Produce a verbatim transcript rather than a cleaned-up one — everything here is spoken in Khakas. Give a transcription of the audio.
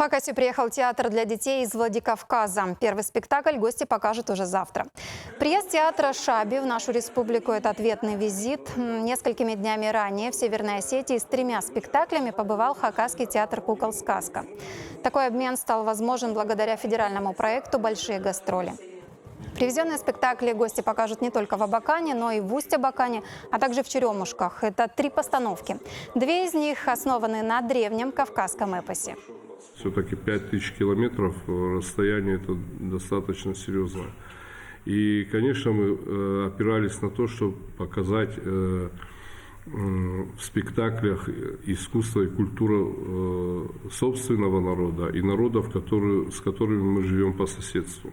Хакасию приехал театр для детей из Владикавказа. Первый спектакль гости покажут уже завтра. Приезд театра «Шаби» в нашу республику — это ответный визит. М, несколькими днями ранее в Северной Осетии с тремя спектаклями побывал Хакасский театр кукол «Сказка». Такой обмен стал возможен благодаря федеральному проекту «Большие гастроли». Привезённые спектакли гости покажут не только в Абакане, но и в Усть-Абакане, а также в Черёмушках. Это три постановки. Две из них основаны на древнем кавказском эпосе. Всё-таки пять тысяч километров, э, расстояние — это достаточно серьёзно. И, конечно, мы, э, опирались на то, чтобы показать, э, м, в спектаклях, э, искусство и культура, э, собственного народа и народов, которые, с которыми мы живём по соседству.